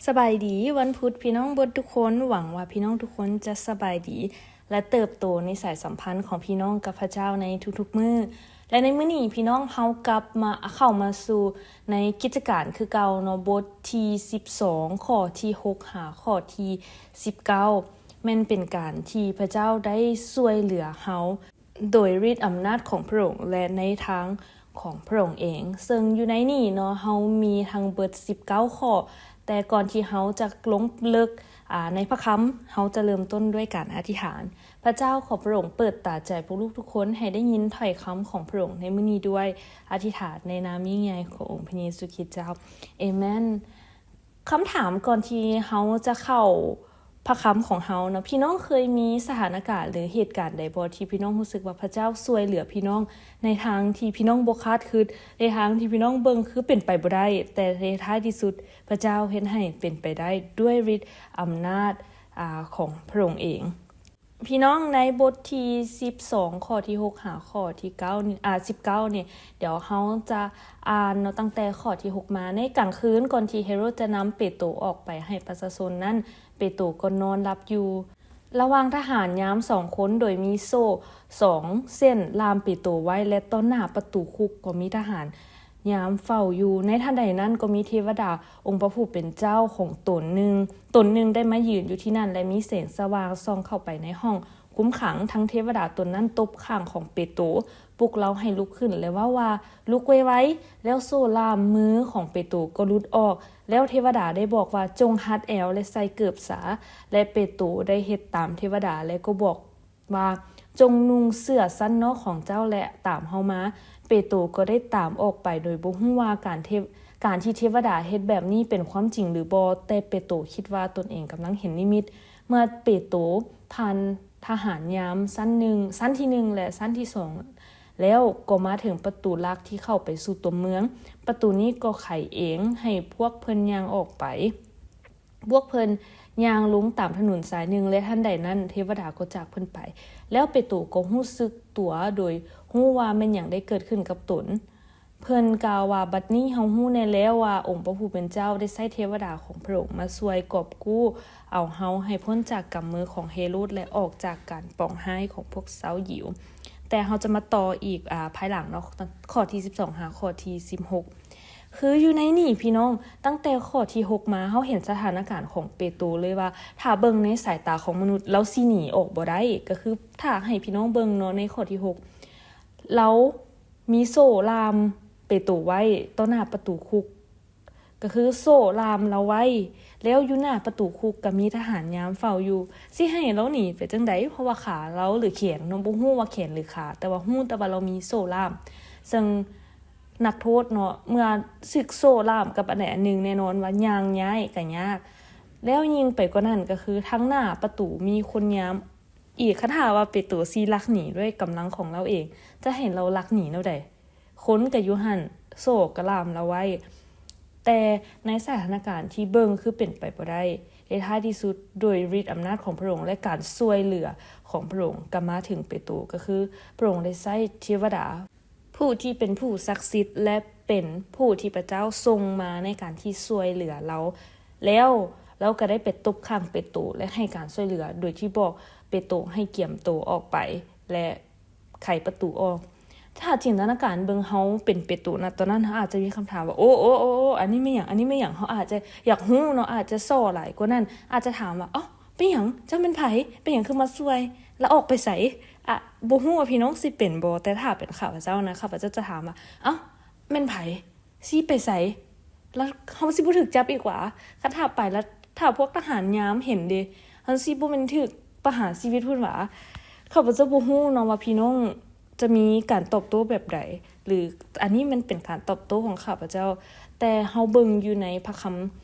ສະບາຍດີວັນພຸດພີ່ນ້ອງເບິດທຸກຄົນ, ຫວັງວ່າພີ່ນ້ອງທຸກຄົນຈະສະບາຍດີ ແລະ ເຕີບໂຕໃນສາຍສຳພັນຂອງພີ່ນ້ອງກັບພະເຈົ້າໃນທຸກໆມື້. ແລະ ໃນມື້ນີ້ພີ່ນ້ອງເຮົາກັບມາ ເຂົ້າມາສູ່ໃນກິດຈະການຄືເກົ່າເນາະ, ບົດທີສິບສອງ ຂໍ້ທີຫົກ ຫາຂໍ້ທີສິບເກົ້າ ແມ່ນເປັນການທີ່ພະເຈົ້າໄດ້ຊ່ວຍເຫຼືອເຮົາ ໂດຍລິດອຳນາດຂອງພະອົງ ແລະ ໃນທາງຂອງພະອົງເອງ. ເຊິ່ງຢູ່ໃນນີ້ເນາະ ເຮົາມີທັງເບິດສິບເກົ້າຂໍ້, ແຕ່ກ່ອນທີ່ເຮົາຈະລົງເລິກ ອາ ໃນພະຄຳ, ເຮົາຈະເລີ່ມຕົ້ນດ້ວຍການອະທິຖານ. ພະເຈົ້າ ຂໍພະອົງເປີດຕາໃຈພວກລູກທຸກຄົນໃຫ້ໄດ້ຍິນຖ້ອຍຄຳຂອງພະອົງໃນມື້ນີ້ດ້ວຍ. ອະທິຖານໃນນາມຍິ່ງໃຫຍ່ຂອງອົງພະເຢຊູຄຣິດເຈົ້າ. ເອເມນ. ຄຳຖາມກ່ອນທີ່ເຮົາຈະເຂົ້າພະຄຳຂອງເຮົາເນາະ, ພີ່ນ້ອງເຄີຍມີສະຖານະການ ຫຼື ເຫດການໃດບໍ່ ທີ່ພີ່ນ້ອງຮູ້ສຶກວ່າພະເຈົ້າຊ່ວຍເຫຼືອພີ່ນ້ອງໃນທາງທີ່ພີ່ນ້ອງບໍ່ຄາດຄິດ, ໃນທາງທີ່ພີ່ນ້ອງເບິ່ງຄືເປັນໄປບໍ່ໄດ້, ແຕ່ໃນທ້າຍທີ່ສຸດ ພະເຈົ້າເຮັດໃຫ້ເປັນໄປໄດ້ດ້ວຍລິດອຳນາດ ອາ ຂອງພະອົງເອງ? ພີ່ນ້ອງ, ໃນບົດທີສິບສອງ ຂໍ້ທີຫົກ ຫາຂໍ້ທີເກົ້ານີ້ ອາ ສິບເກົ້ານີ້ ດຽວເຮົາຈະອ່ານເນາະ ຕັ້ງແຕ່ຂໍ້ທີຫົກມາ. ໃນກາງຄືນ ກ່ອນທີ່ເຮໂຣດຈະນຳເປໂຕອອກໄປໃຫ້ປະຊາຊົນນັ້ນ, ເປໂຕກໍນອນຫຼັບຢູ່. ລະຫວ່າງທະຫານຍາມສອງຄົນ ໂດຍມີໂສ້ສອງເສັ້ນລ່າມເປໂຕໄວ້ ແລະ ຕໍ່ໜ້າປະຕູຄຸກກໍມີທະຫານ ຍາມເຝົ້າຢູ່. ໃນທັນໃດນັ້ນກໍມີເທວະດາອົງພະຜູ້ເປັນເຈົ້າຂອງຕົນໜຶ່ງ, ຕົນໜຶ່ງໄດ້ມາຢືນຢູ່ທີ່ນັ້ນ ແລະ ມີແສງສະຫວ່າງສ່ອງເຂົ້າໄປໃນຫ້ອງຄຸມຂັງ. ທັງເທວະດາຕົນນັ້ນຕົບຂ້າງຂອງເປໂຕ, ປຸກລາວໃຫ້ລຸກຂຶ້ນ ແລະ ເວົ້າວ່າ, ລຸກໄວໆ. ແລ້ວໂສ້ລ່າມມືຂອງເປໂຕກໍຫຼຸດອອກ. ແລ້ວເທວະດາໄດ້ບອກວ່າ, ຈົ່ງຮັດແອວ ແລະ ໃສ່ເກີບຊາ. ແລະ ເປໂຕໄດ້ເຮັດຕາມເທວະດາ ແລະ ກໍບອກ ວ່າ, ຈົ່ງນຸ່ງເສື້ອຊັ້ນນອກຂອງເຈົ້າ ແລະ ຕາມເຮົາມາ. ເປໂຕກໍໄດ້ຕາມອອກໄປໂດຍບໍ່ຮູ້ວ່າການເທ- ການທີ່ເທວະດາເຮັດແບບນີ້ເປັນຄວາມຈິງຫຼືບໍ່, ແຕ່ເປໂຕຄິດວ່າຕົນເອງກຳລັງເຫັນນິມິດ. ເມື່ອເປໂຕຜ່ານທະຫານຍາມຊັ້ນໜຶ່ງ, ຊັ້ນທີໜຶ່ງ ແລະ ຊັ້ນທີສອງແລ້ວ, ກໍມາເຖິງປະຕູຫຼັກທີ່ເຂົ້າໄປສູ່ຕົວເມືອງ. ປະຕູນີ້ກໍໄຂເອງໃຫ້ພວກເພິ່ນຍ່າງອອກໄປ. ພວກເພິ່ນຍ່າງລົງຕາມຖະໜົນສາຍໜຶ່ງ ແລະ ທັນໃດນັ້ນເທວະດາກໍຈາກເພິ່ນໄປ. ແລ້ວເປໂຕກໍຮູ້ສຶກຕົວໂດຍຮູ້ວ່າແມ່ນຫຍັງໄດ້ເກີດຂຶ້ນກັບຕົນ. ເພິ່ນກ່າວວ່າ, ບັດນີ້ເຮົາຮູ້ແນ່ແລ້ວວ່າອົງພະຜູ້ເປັນເຈົ້າໄດ້ໃຊ້ເທວະດາຂອງພະອົງມາຊ່ວຍກອບກູ້ເອົາເຮົາໃຫ້ພົ້ນຈາກກຳມືຂອງເຮໂຣດ ແລະ ອອກຈາກການປອງຮ້າຍຂອງພວກຊາວຢິວ. ແຕ່ເຮົາຈະມາຕໍ່ອີກ, ອາ, ພາຍຫຼັງເນາະ, ຂໍ້ທີສິບສອງ ຫາຂໍ້ທີສິບຫົກ. ຄືຢູ່ໃນນີ້ພີ່ນ້ອງ, ຕັ້ງແຕ່ຂໍ້ທີຫົກມາ ເຮົາເຫັນສະຖານະການຂອງເປໂຕເລີຍວ່າ ຖ້າເບິ່ງໃນສາຍຕາຂອງມະນຸດ ລາວຊິໜີອອກບໍ່ໄດ້. ກໍຄືຖ້າໃຫ້ພີ່ນ້ອງເບິ່ງເນາະ ໃນຂໍ້ທີຫົກ ລາວມີໂສ້ລ່າມເປໂຕໄວ້ຕໍ່ໜ້າປະຕູຄຸກ, ກໍຄືໂສ້ລ່າມລາວໄວ້ ແລ້ວຢູ່ໜ້າປະຕູຄຸກກໍມີທະຫານຍາມເຝົ້າຢູ່. ຊິໃຫ້ລາວໜີໄປຈັ່ງໃດ? ເພາະວ່າຂາລາວ ຫຼື ແຂນເນາະ, ບໍ່ຮູ້ວ່າແຂນ ຫຼື ຂາ, ແຕ່ວ່າຮູ້ແຕ່ວ່າລາວມີໂສ້ລ່າມ. ເຊິ່ງ ນັກໂທດເນາະ ເມື່ອຖືກໂສ້ລ່າມກັບອັນໃດອັນໜຶ່ງ ແນ່ນອນວ່າຍ່າງຍ້າຍກໍຍາກ. ແລ້ວຍິ່ງໄປກວ່ານັ້ນກໍຄື ທາງໜ້າປະຕູມີຄົນຍາມອີກ. ຄັນຖ້າວ່າເປໂຕຊິລັກໜີດ້ວຍກຳລັງຂອງລາວເອງ, ຈະໃຫ້ລາວລັກໜີແນວໃດ? ຄົນກໍຢູ່ຫັ້ນ, ໂສ້ກໍລ່າມລາວໄວ້. ແຕ່ໃນສະຖານະການທີ່ເບິ່ງຄືເປັນໄປບໍ່ໄດ້, ໃນທ້າຍທີ່ສຸດ, ໂດຍລິດອຳນາດຂອງພະອົງ ແລະ ການຊ່ວຍເຫຼືອຂອງພະອົງ ກໍມາເຖິງເປໂຕ, ກໍຄືພະອົງໄດ້ໃຊ້ເທວະດາ ຜູ້ທີ່ເປັນຜູ້ສັກສິດ ແລະ ເປັນຜູ້ທີ່ພະເຈົ້າສົ່ງມາໃນການທີ່ຊ່ວຍເຫຼືອລາວ, ແລ້ວລາວກໍໄດ້ໄປຕົບຂ້າງເປໂຕ ແລະ ໃຫ້ການຊ່ວຍເຫຼືອ ໂດຍທີ່ບອກເປໂຕໃຫ້ກຽມໂຕອອກໄປ ແລະ ໄຂປະຕູອອກ. ຖ້າຈິນຕະນາການເບິ່ງເຮົາເປັນເປໂຕນະຕອນນັ້ນ, ເຮົາອາດຈະມີຄຳຖາມວ່າ, ໂອ້, ໂອ້, ໂອ້, ໂອ້, ອັນນີ້ແມ່ນຫຍັງ? ອັນນີ້ແມ່ນຫຍັງ? ເຮົາອາດຈະຢາກຮູ້ເນາະ, ອາດຈະສໍ່ຫຼາຍກວ່ານັ້ນ, ອາດຈະຖາມວ່າ, ເອົ້າ, ເປັນຫຍັງ? ເຈົ້າແມ່ນໃຜ? ເປັນຫຍັງຄືມາຊ່ວຍ? ລະອອກໄປໃສ? ອະ, ບໍ່ຮູ້ວ່າພີ່ນ້ອງຊິເປັນບໍ່, ແຕ່ຖ້າເປັນຂ້າພະເຈົ້ານະ, ຂ້າພະເຈົ້າຈະຖາມວ່າ, ເອົ້າ, ແມ່ນໃຜ? ຊິໄປໃສ? ລະເຮົາຊິບໍ່ຖືກຈັບອີກຫວາ? ຄັນຖ້າໄປລະ ຖ້າພວກທະຫານຍາມເຫັນເດ, ເຮົາຊິບໍ່ແມ່ນຖືກປະຫານຊີວິດພຸ້ນຫວາ? ຂ້າພະເຈົ້າບໍ່ຮູ້ເນາະວ່າພີ່ນ້ອງຈະມີການຕອບໂຕ້ແບບໃດ, ຫຼື ອັນນີ້ມັນເປັນການຕອບໂຕ້ຂອງຂ້າພະເຈົ້າ, ແຕ່ເຮົາເບິ່ງຢູ່ໃນພະຄຳ,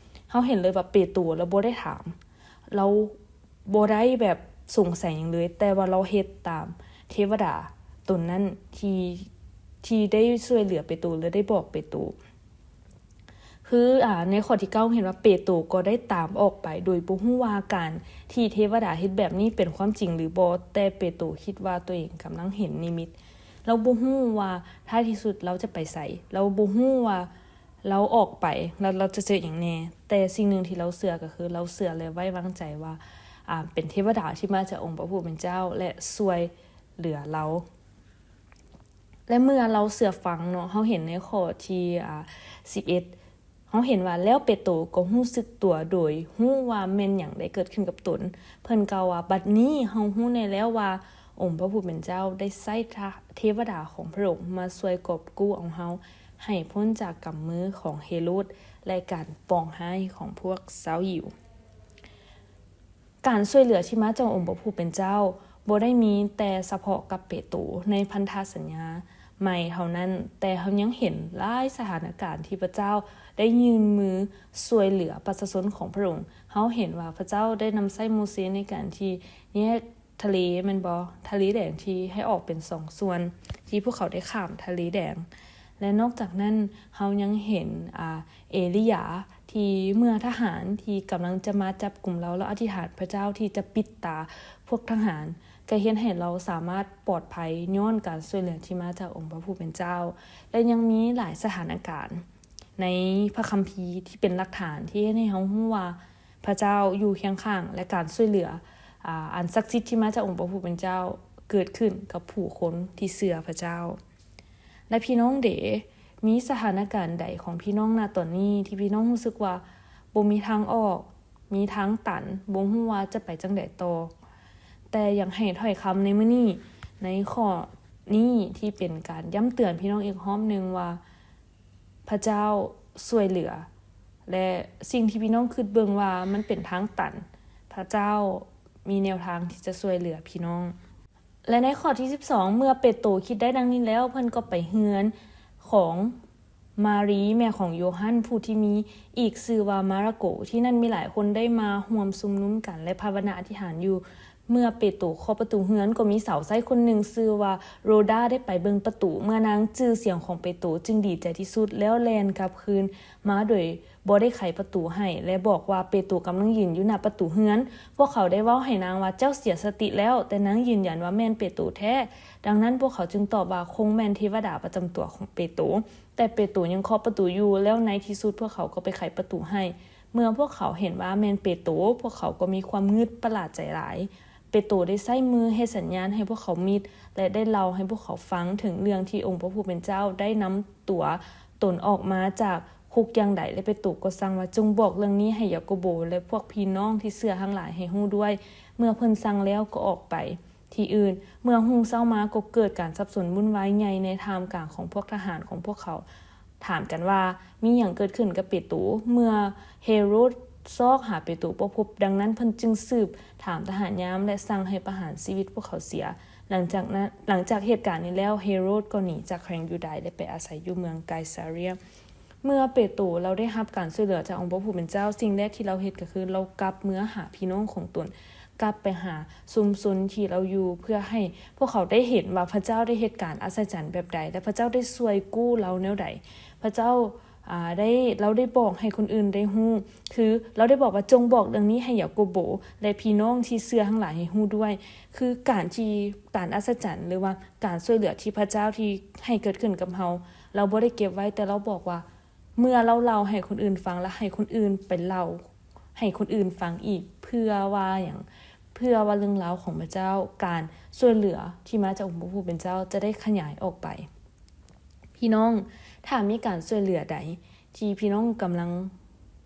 ເຮົາເຫັນເລີຍວ່າເປໂຕລະບໍ່ໄດ້ຖາມ, ລາວ ບໍ່ໄດ້ແບບສົງໄສຫຍັງເລີຍ, ແຕ່ວ່າລາວເຮັດຕາມເທວະດາຕົນນັ້ນທີ່ ທີ່ໄດ້ຊ່ວຍເຫຼືອເປໂຕ ແລະ ໄດ້ບອກເປໂຕ. ຄື ອາ ໃນຂໍ້ທີເກົ້າເຫັນວ່າເປໂຕກໍໄດ້ຕາມອອກໄປ ໂດຍບໍ່ຮູ້ວ່າການທີ່ເທວະດາເຮັດແບບນີ້ເປັນຄວາມຈິງຫຼືບໍ່, ແຕ່ເປໂຕຄິດວ່າຕົວເອງກຳລັງເຫັນນິມິດ. ລາວບໍ່ຮູ້ວ່າທ້າຍທີ່ສຸດລາວຈະໄປໃສ, ລາວບໍ່ຮູ້ວ່າ ລາວອອກໄປ ແລ້ວລາວຈະເຈີຫຍັງແດ່? ແຕ່ສິ່ງໜຶ່ງທີ່ລາວເຊື່ອກໍຄືລາວເຊື່ອ ແລະ ໄວ້ວາງໃຈວ່າ ອາ ເປັນເທວະດາທີ່ມາຈາກອົງພະຜູ້ເປັນເຈົ້າ ແລະ ຊ່ວຍເຫຼືອລາວ. ແລະ ເມື່ອລາວເຊື່ອຟັງເນາະ, ເຮົາເຫັນໃນຂໍ້ທີ ອາ ສິບເອັດ ເຮົາເຫັນວ່າ ແລ້ວເປໂຕກໍຮູ້ສຶກຕົວໂດຍຮູ້ວ່າແມ່ນຫຍັງໄດ້ເກີດຂຶ້ນກັບຕົນ. ເພິ່ນກ່າວວ່າ, ບັດນີ້ເຮົາຮູ້ແນ່ແລ້ວວ່າ ອົງພະຜູ້ເປັນເຈົ້າໄດ້ໃຊ້ເທວະດາຂອງພະອົງມາຊ່ວຍກອບກູ້ເອົາເຮົາໃຫ້ພົ້ນຈາກກຳມືຂອງເຮໂຣດ ແລະ ການປອງຮ້າຍຂອງພວກຊາວຢິວ. ການຊ່ວຍເຫຼືອທີ່ມາຈາກອົງພະຜູ້ເປັນເຈົ້າບໍ່ໄດ້ມີແຕ່ສະເພາະກັບເປໂຕໃນພັນທະສັນຍາໃໝ່ເທົ່ານັ້ນ, ແຕ່ເຮົາຍັງເຫັນຫຼາຍສະຖານະການທີ່ພະເຈົ້າໄດ້ຍື່ນມືຊ່ວຍເຫຼືອປະຊາຊົນຂອງພະອົງ. ເຮົາເຫັນວ່າພະເຈົ້າໄດ້ນຳໃຊ້ໂມເຊໃນການທີ່ແຍກທະເລ ແມ່ນບໍ່? ທະເລແດງທີ່ໃຫ້ອອກເປັນສອງສ່ວນ ທີ່ພວກເຂົາໄດ້ຂ້າມທະເລແດງ. ແລະ ນອກຈາກນັ້ນ ເຮົາຍັງເຫັນ ອາ ເອລີຢາ ທີ່ເມື່ອທະຫານທີ່ກຳລັງຈະມາຈັບກຸມລາວ ລາວອະທິຖານພະເຈົ້າທີ່ຈະປິດຕາພວກທະຫານ, ກໍເຮັດໃຫ້ລາວສາມາດປອດໄພຍ້ອນການຊ່ວຍເຫຼືອທີ່ມາຈາກອົງພະຜູ້ເປັນເຈົ້າ. ແລະ ຍັງມີຫຼາຍສະຖານະການໃນພະຄຳພີທີ່ເປັນຫຼັກຖານທີ່ເຮັດໃຫ້ເຮົາຮູ້ວ່າພະເຈົ້າຢູ່ຄຽງຂ້າງ ແລະ ການຊ່ວຍເຫຼືອ ອາ ອັນສັກສິດທີ່ມາຈາກອົງພະຜູ້ເປັນເຈົ້າເກີດຂຶ້ນກັບຜູ້ຄົນທີ່ເຊື່ອພະເຈົ້າ. ແລະ ພີ່ນ້ອງເດ, ມີສະຖານະການໃດຂອງພີ່ນ້ອງນະຕອນນີ້ທີ່ພີ່ນ້ອງຮູ້ສຶກວ່າບໍ່ມີທາງອອກ, ມີທາງຕັນ, ບໍ່ຮູ້ວ່າຈະໄປຈັ່ງໃດຕໍ່? ແຕ່ຢາກໃຫ້ຖ້ອຍຄຳໃນມື້ນີ້, ໃນຂໍ້ນີ້ທີ່ເປັນການຢ້ຳເຕືອນພີ່ນ້ອງອີກຮອບໜຶ່ງວ່າ ພະເຈົ້າຊ່ວຍເຫຼືອ ແລະ ສິ່ງທີ່ພີ່ນ້ອງຄິດເບິ່ງວ່າມັນເປັນທາງຕັນ, ພະເຈົ້າມີແນວທາງທີ່ຈະຊ່ວຍເຫຼືອພີ່ນ້ອງ. ແລະ ໃນຂໍ້ທີສິບສອງ ເມື່ອເປໂຕຄິດໄດ້ດັ່ງນີ້ແລ້ວ, ເພິ່ນກໍໄປເຮືອນຂອງມາຣີ ແມ່ຂອງໂຢຮັນ ຜູ້ທີ່ມີອີກຊື່ວ່າມາຣະໂກ. ທີ່ນັ້ນມີຫຼາຍຄົນໄດ້ມາຮ່ວມຊຸມນຸມກັນ ແລະ ພາວະນາອະທິຖານຢູ່. ເມື່ອເປໂຕເຄາະປະຕູເຮືອນ, ກໍມີສາວໃຊ້ຄົນໜຶ່ງຊື່ວ່າໂຣດາໄດ້ໄປເບິ່ງປະຕູ. ເມື່ອນາງຈື່ສຽງຂອງເປໂຕ, ຈຶ່ງດີໃຈທີ່ສຸດ ແລ້ວແລ່ນກັບຄືນມາໂດຍ ບໍ່ໄດ້ໄຂປະຕູໃຫ້ ແລະ ບອກວ່າເປໂຕກຳລັງຢືນຢູ່ໜ້າປະຕູເຮືອນ. ພວກເຂົາໄດ້ເວົ້າໃຫ້ນາງວ່າ ເຈົ້າເສຍສະຕິແລ້ວ, ແຕ່ນາງຢືນຢັນວ່າແມ່ນເປໂຕແທ້. ດັ່ງນັ້ນ ພວກເຂົາຈຶ່ງຕອບວ່າ ຄົງແມ່ນເທວະດາປະຈຳຕົວຂອງເປໂຕ. ແຕ່ເປໂຕຍັງເຄາະປະຕູຢູ່, ແລ້ວໃນທີ່ສຸດພວກເຂົາກໍໄປໄຂປະຕູໃຫ້. ເມື່ອພວກເຂົາເຫັນວ່າແມ່ນເປໂຕ, ພວກເຂົາກໍມີຄວາມງຶດປະຫຼາດໃຈຫຼາຍ. ເປໂຕໄດ້ໃຊ້ມືເຮັດສັນຍານໃຫ້ພວກເຂົາມິດ ແລະ ໄດ້ເລົ່າໃຫ້ພວກເຂົາຟັງເຖິງເລື່ອງທີ່ອົງພະຜູ້ເປັນເຈົ້າໄດ້ນຳຕົວຕົນອອກມາຈາກຄຸກຢ່າງໃດ, ແລະ ເປໂຕກໍສັ່ງວ່າ, ຈົ່ງບອກເລື່ອງນີ້ໃຫ້ຢາໂກໂບ ແລະ ພວກພີ່ນ້ອງທີ່ເຊື່ອທັງຫຼາຍໃຫ້ຮູ້ດ້ວຍ. ເມື່ອເພິ່ນສັ່ງແລ້ວກໍອອກໄປທີ່ອື່ນ. ເມື່ອຮຸ່ງເຊົ້າມາກໍເກີດການສັບສົນວຸ່ນວາຍໃຫຍ່ໃນທ່າມກາງຂອງພວກທະຫານຂອງພວກເຂົາ. ຖາມກັນວ່າ ມີຫຍັງເກີດຂຶ້ນກັບເປໂຕ? ເມື່ອເຮໂຣດຊອກຫາເປໂຕບໍ່ພົບ, ດັ່ງນັ້ນເພິ່ນຈຶ່ງສືບຖາມທະຫານຍາມ ແລະ ສັ່ງໃຫ້ປະຫານຊີວິດພວກເຂົາເສຍ. ຫຼັງຈາກນັ້ນ, ຫຼັງຈາກເຫດການນີ້ແລ້ວ, ເຮໂຣດກໍໜີຈາກແຂວງຢູດາຍ ແລະ ໄປອາໄສຢູ່ເມືອງໄກສາເຣຍ. ເມື່ອເປໂຕລາວໄດ້ຮັບການຊ່ວຍເຫຼືອຈາກອົງພະຜູ້ເປັນເຈົ້າ, ສິ່ງແລກທີ່ລາວເຮັດກໍຄືລາວກັບເມືອຫາພີ່ນ້ອງຂອງຕົນ, ກັບໄປຫາຊຸມຊົນທີ່ລາວຢູ່ ເພື່ອໃຫ້ພວກເຂົາໄດ້ເຫັນວ່າພະເຈົ້າໄດ້ເຮັດການອັດສະຈັນແບບໃດ ແລະ ພະເຈົ້າໄດ້ຊ່ວຍກູ້ລາວແນວໃດ. ພະເຈົ້າ ອາ ໄດ້ ລາວໄດ້ບອກໃຫ້ຄົນອື່ນໄດ້ຮູ້, ຄືລາວໄດ້ບອກວ່າ, ຈົ່ງບອກເລື່ອງນີ້ໃຫ້ຢາໂກໂບ ແລະ ພີ່ນ້ອງທີ່ເຊື່ອທັງຫຼາຍໃຫ້ຮູ້ດ້ວຍ. ຄືການທີ່ ການອັດສະຈັນ ຫຼືວ່າການຊ່ວຍເຫຼືອທີ່ພະເຈົ້າທີ່ໃຫ້ເກີດຂຶ້ນກັບເຮົາ, ລາວບໍ່ໄດ້ເກັບໄວ້, ແຕ່ລາວບອກວ່າ ເມື່ອລາວເລົ່າໃຫ້ຄົນອື່ນຟັງ ແລະ ໃຫ້ຄົນອື່ນໄປເລົ່າໃຫ້ຄົນອື່ນຟັງອີກ, ເພື່ອວ່າຫຍັງ? ເພື່ອວ່າເລື່ອງລາວຂອງພະເຈົ້າ, ການຊ່ວຍເຫຼືອທີ່ມາຈາກອົງພະຜູ້ເປັນເຈົ້າຈະໄດ້ຂະຫຍາຍອອກໄປ. ພີ່ນ້ອງ, ຖ້າມີການຊ່ວຍເຫຼືອໃດທີ່ພີ່ນ້ອງກຳລັງ,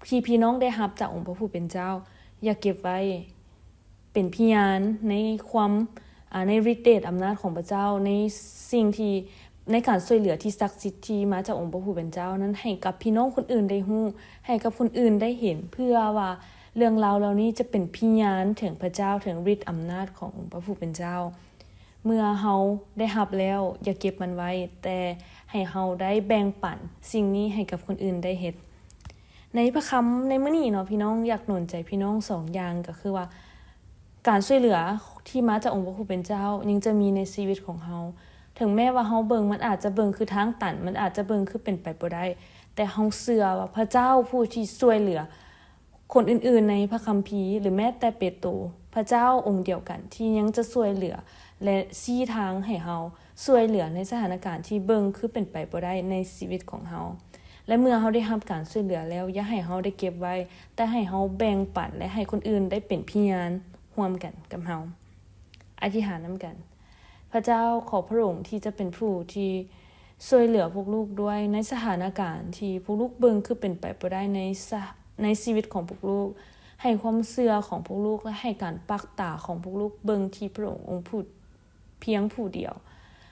ທີ່ພີ່ນ້ອງໄດ້ຮັບຈາກອົງພະຜູ້ເປັນເຈົ້າ, ຢ່າເກັບໄວ້. ເປັນພະຍານໃນຄວາມ, ອາ, ໃນລິດເດດອຳນາດຂອງພະເຈົ້າ, ໃນສິ່ງທີ່, ໃນການຊ່ວຍເຫຼືອທີ່ສັກສິດທີ່ມາຈາກອົງພະຜູ້ເປັນເຈົ້ານັ້ນ ໃຫ້ກັບພີ່ນ້ອງຄົນອື່ນໄດ້ຮູ້, ໃຫ້ກັບຄົນອື່ນໄດ້ເຫັນ, ເພື່ອວ່າເລື່ອງລາວເຫຼົ່ານີ້ຈະເປັນພະຍານເຖິງພະເຈົ້າ, ເຖິງລິດອຳນາດຂອງອົງພະຜູ້ເປັນເຈົ້າ. ເມື່ອເຮົາໄດ້ຮັບແລ້ວ, ຢ່າເກັບມັນໄວ້, ແຕ່ໃຫ້ເຮົາໄດ້ແບ່ງປັນສິ່ງນີ້ໃຫ້ກັບຄົນອື່ນໄດ້ເຮັດ. ໃນພະຄຳໃນມື້ນີ້ເນາະ ພີ່ນ້ອງ, ຢາກໜູນໃຈພີ່ນ້ອງສອງຢ່າງ, ກໍຄືວ່າ ການຊ່ວຍເຫຼືອທີ່ມາຈາກອົງພະຜູ້ເປັນເຈົ້າຍັງຈະມີໃນຊີວິດຂອງເຮົາ. ເຖິງແມ້ວ່າເຮົາເບິ່ງ, ມັນອາດຈະເບິ່ງຄືທາງຕັນ, ມັນອາດຈະເບິ່ງຄືເປັນໄປບໍ່ໄດ້, ແຕ່ເຮົາເຊື່ອວ່າພະເຈົ້າຜູ້ທີ່ຊ່ວຍເຫຼືອ ຄົນອື່ນໆໃນພະຄຳພີ ຫຼື ແມ້ແຕ່ເປໂຕ, ພະເຈົ້າອົງດຽວກັນທີ່ຍັງຈະຊ່ວຍເຫຼືອ ແລະ ຊີ້ທາງໃຫ້ເຮົາ, ຊ່ວຍເຫຼືອໃນສະຖານະການທີ່ເບິ່ງຄືເປັນໄປບໍ່ໄດ້ໃນຊີວິດຂອງເຮົາ. ແລະ ເມື່ອເຮົາໄດ້ຮັບການຊ່ວຍເຫຼືອແລ້ວ, ຢ່າໃຫ້ເຮົາໄດ້ເກັບໄວ້, ແຕ່ໃຫ້ເຮົາແບ່ງປັນ ແລະ ໃຫ້ຄົນອື່ນໄດ້ເປັນພະຍານຮ່ວມກັນກັບເຮົາ. ອະທິຖານນຳກັນ. ພະເຈົ້າ, ຂໍພະອົງທີ່ຈະເປັນຜູ້ທີ່ຊ່ວຍເຫຼືອພວກລູກດ້ວຍ ໃນສະຖານະການທີ່ພວກລູກເບິ່ງຄືເປັນໄປບໍ່ໄດ້ໃນສະ ໃນຊີວິດຂອງພວກລູກ. ໃຫ້ຄວາມເຊື່ອຂອງພວກລູກ ແລະ ໃຫ້ການປັກຕາຂອງພວກລູກເບິ່ງທີ່ພະອົງອົງຜູ້ ພຽງຜູ້ດຽວ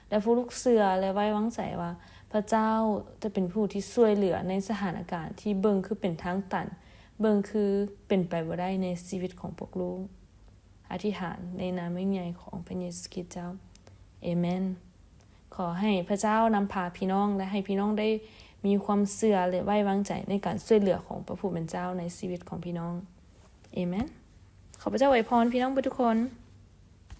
ແລະ ພວກລູກເຊື່ອ ແລະ ໄວ້ວາງໃຈວ່າ ພະເຈົ້າຈະເປັນຜູ້ທີ່ຊ່ວຍເຫຼືອໃນສະຖານະການທີ່ເບິ່ງຄືເປັນທາງຕັນ, ເບິ່ງຄືເປັນໄປບໍ່ໄດ້ໃນຊີວິດຂອງພວກລູກ. ອະທິຖານໃນນາມອັນໃຫຍ່ຂອງພະເຢຊູຄຣິດເຈົ້າ. ເອເມນ. ຂໍໃຫ້ພະເຈົ້ານຳພາພີ່ນ້ອງ ແລະ ໃຫ້ພີ່ນ້ອງໄດ້ມີຄວາມເຊື່ອ ແລະ ໄວ້ວາງໃຈໃນການຊ່ວຍເຫຼືອຂອງພະຜູ້ເປັນເຈົ້າໃນຊີວິດຂອງພີ່ນ້ອງ. ເອເມນ. ຂໍພະເຈົ້າອວຍພອນພີ່ນ້ອງເບິດທຸກຄົນ.